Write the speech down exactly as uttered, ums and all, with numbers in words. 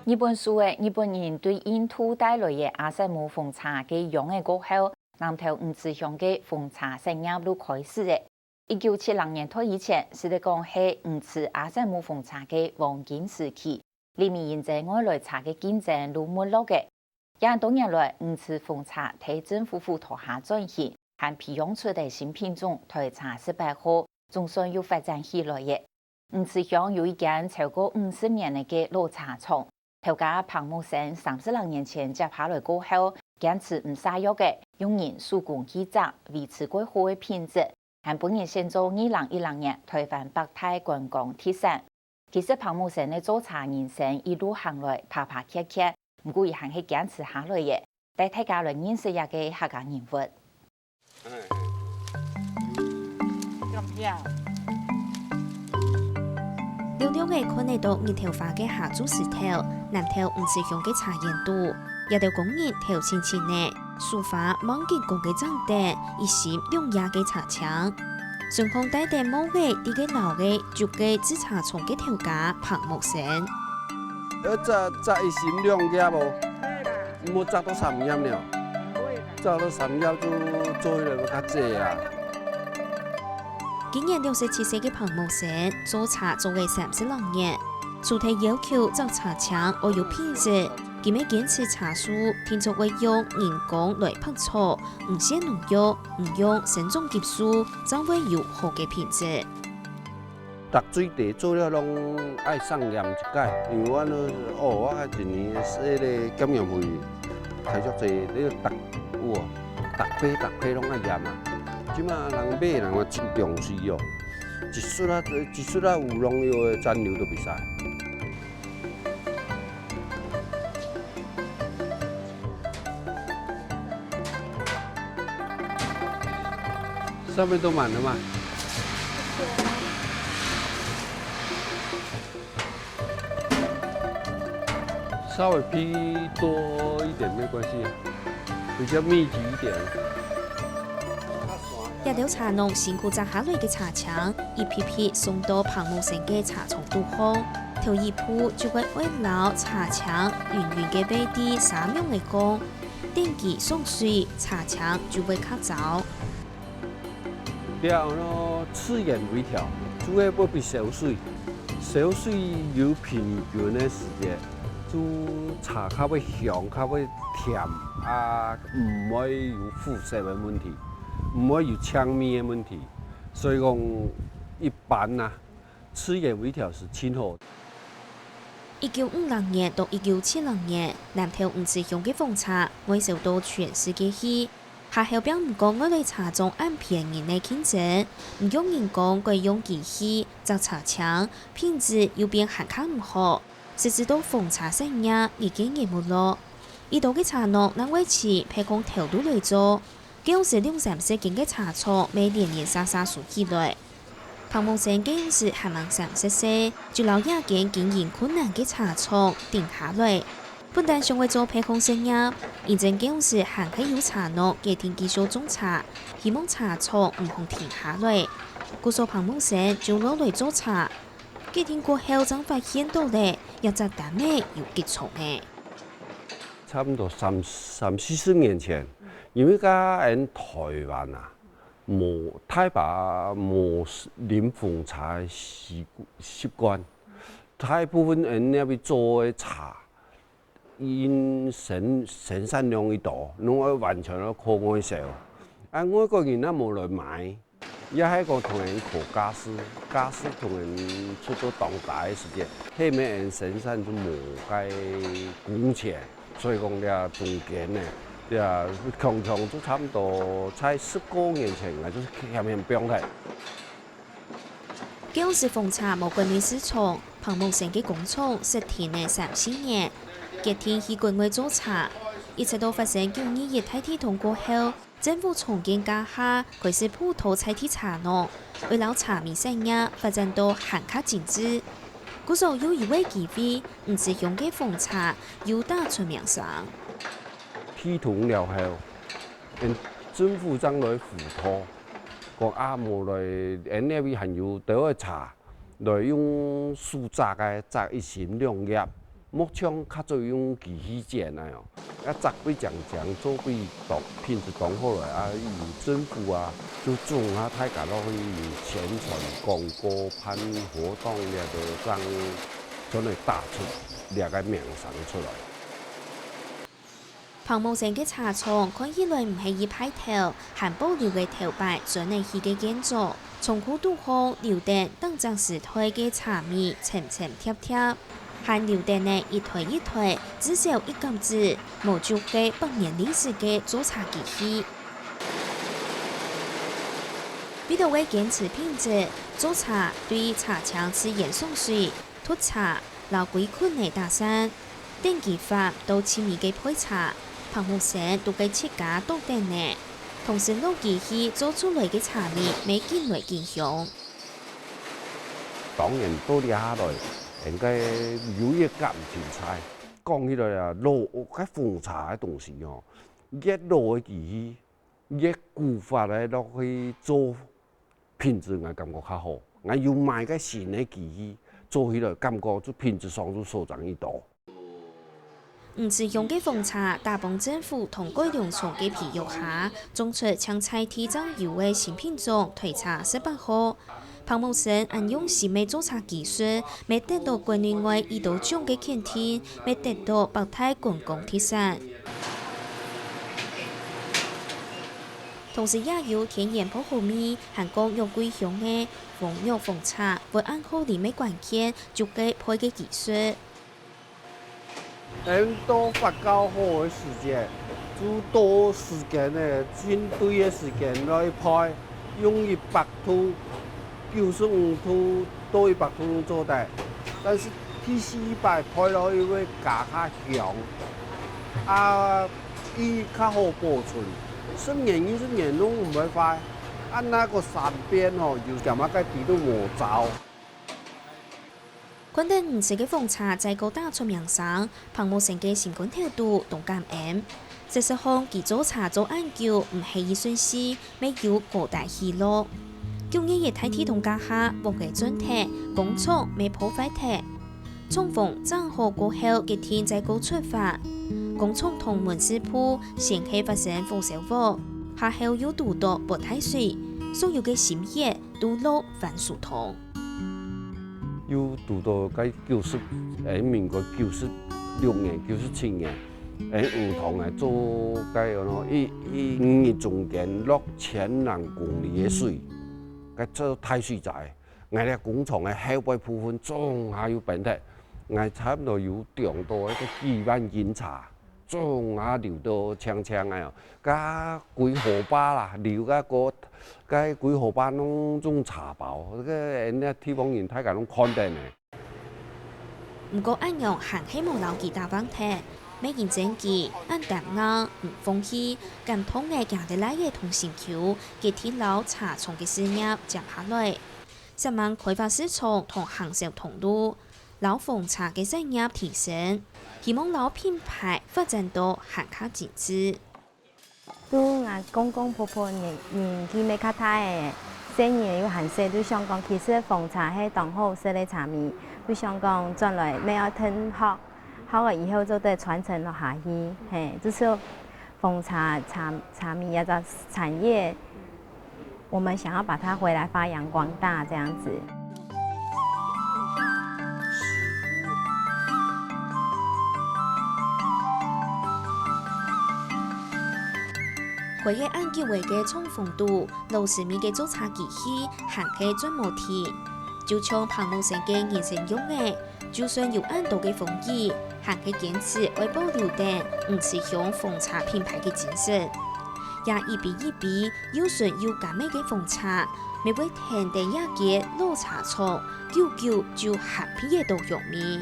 日本時節，日本人對印度帶來个阿薩姆紅茶个秧仔過後，南投魚池鄉个紅茶產業就開始了。一九七零年代以前，實在講係魚池阿薩姆紅茶个黃金時期，裡面因爭外來茶个競爭就沒落了。 這多年來，魚池紅茶在政府輔導下轉型，還培養出个新品種台茶十八號，總算又發展起來了。魚池鄉有一間超過五十年个老茶廠，頭家彭木生三十零年前接下來過後，堅持毋續約个，用人手工去摘，維持較好个品質，還分人選做二零一零年台灣百大觀光特產。 其實彭木生个做茶人生一路行來，爬爬蹶蹶，毋過佢還係堅持下來个，帶大家來認識這个客家人物。亮亮仔看得到日頭花个下晝時頭，南投魚池鄉个茶園肚，這兜工人頭清清仔，手揹望緊光个棧燈，一心兩夜个茶青。 順風帶等帽仔，在該摎个竹仔製茶廠个頭家彭木生。愛摘，摘一心兩葉哦，莫摘到三葉了。摘到三葉就做起來會較濟啊。今年六十七歲个彭木生做茶做了三十零年，除忒要求摘茶青愛有品質，佢乜堅持茶樹定著會用人工來拍草，毋施農藥， 毋用生長激素，正會有好个品質。逐水地做了攏愛上驗一擺，因為我呢，哦，我一年个這个檢驗費，大約濟，你逐，有哦，逐批逐批攏愛驗啊。這馬人買人嘛真重視哦，一束啊，一束啊有農藥个殘留都袂使。 上面都滿了嘛。稍微批多一點沒關係，比較密集一點。 這兜茶農辛苦摘下來个茶青，一批批送到彭木生个茶廠肚項，頭一步就會愛摎茶青勻勻个擺在沙網仔項，等佢上水，茶青就會較燥。了後呢，次眼微調，主要會比燒水，燒水有平均个時節，煮茶較會香，較會甜，啊，毋會有腐蝕个問題。 毋會有青味个問題。所以講，一般啊，次眼微調係盡好。一九五零年到一九七零年，南投魚池鄉个紅茶外銷到全世界去。下後並毋過外來茶莊恁便宜个競爭，毋用人工，改用機器摘茶青，品質又變還較毋好，直至到紅茶產業已經也沒落。已多个茶農正會尋別項頭路來做， 舊時兩三十間个茶廠乜連連續續收起來。彭木生舊時還吂三十歲，就摎這間經營困難个茶廠頂下來。本旦想愛做別項事業，因爭舊時還係有茶農決定繼續種茶，希望茶廠毋好停下來。故所彭木生就落來做茶，決定過後正發現到咧，這隻擔仔有幾重仔。 差毋多三，三四十年前，因為該𠊎台灣啊，無，大把無啉紅茶个習，習慣，大部分𠊎這位做个茶，因生，生產量已多，攏愛完全愛靠外銷。啊，外國人也無來買， 也係講同人討價數，價數同人出到當大个時節，係毋係𠊎生產就無該工錢，所以講這中間呢，這強強就差毋多在十過年前，𠊎就險險放忒。舊時紅茶無國內市場，彭木生个工廠設停了三四年，決定去國外做茶，一直到發生九二一大地動過後， 政府重建該下，開始輔導在地茶農，愛摎茶米產業發展到還較精緻。故所有一位機會，魚池鄉个紅茶又打出名聲。地動了後，𠊎政府正來輔導，講啊，無來，𠊎這位還有兜个茶，來用手摘个，摘一心兩葉，莫像較早用機器剪恁樣，愛紮幾張張做幾張，品質當好了啊，有政府啊，就總下大家落去有宣傳廣告、辦活動，這个正全來打出這个名聲出來。 彭木生个茶廠看起來毋係一派頭，還保留个頭擺磚仔起个建築，倉庫肚項留等當隻時代个茶米層層疊疊，還留等呢一台一台，至少一甲子，無足个百年歷史个做茶機器。為著愛堅持品質，做茶對茶青、自然送水、 督茶摎規睏仔打散，等佢發到盡尾个焙茶，彭木生都會自家倒等呢。同時落機器做出來个茶味乜緊來緊香。當然，到這下來，應該有一感情在。講起來啊，老个紅茶个東西哦，越老个機器，越古法个落去做 品質𠊎感覺較好。𠊎有買个新个機器，做起來感覺就品質上就所長一多。吳池鄉个紅茶打幫政府同改良廠个培育下，種出淨在地正有个新品種台茶十八號。彭木生恁用新个做茶技術，乜得到國內外已多獎个肯定，乜得到百大觀光特產。 同時也有天然薄荷味，還過肉桂香个黃玉紅茶，會恁好啉个關鍵，就係焙个技術。等到發酵好个時節，就到時間呢，盡對个時間來焙，用一百度、九十五度到一百度都做得。但是第四擺焙落去會加較香。啊， 佢較好保存，十年、二十年攏毋會壞。啊，該个三變吼，有點仔个底都無糟。看等吳池个紅茶再過打出名聲，彭木生个心肝頭肚當感恩。事實上，佢做茶做恁久，毋係一順序，乜有高低起落。九二一大地動該下，屋仔轉忒，工廠乜破壞忒。 廠房整好過後，決定再過出發。工廠同門市部先係發生火燒鑊，下後又堵著發大水，所有个心血都落番薯塘。又堵著該九十，欸，民國九十六年、九十七年，欸，魚塘欸，做該个喏，一，一日中間落千零公里个水，該做大水災。 𠊎這工廠个後背部分總下有崩忒，𠊎差毋多有種到一个幾萬斤茶，總下流到淨淨个哦，該歸河壩啦，流該个，該歸河壩攏總茶包，該个地方人大家攏看等呢。 毋過恁樣還係無摎佢打橫忒，乜因爭佢恁膽硬，毋放棄，感動个兄弟倈仔同心臼，決定摎茶廠个事業接下來。煞猛開發市場同行銷通路，摎紅茶个產業提升，希望摎品牌發展到還較精緻。 就𠊎公公婆婆年，年紀乜較大咧，細人又還細，就想講其實紅茶係當好食个茶米，就想講轉來乜愛跈學，學了以後做得傳承落下去，嘿，就是紅茶，茶，茶米這隻產業，我們想要把它回來發揚光大這樣子。 開業恁久仔个廠房肚，老式味个做茶機器還係轉無停。就像彭木生个人生樣仔，就算有恁多个風雨，還係堅持愛保留等吳池鄉紅茶品牌个精神。這一杯一杯 又純又甘美个紅茶，乜會跈等這間老茶廠，久久就還鼻得著香味。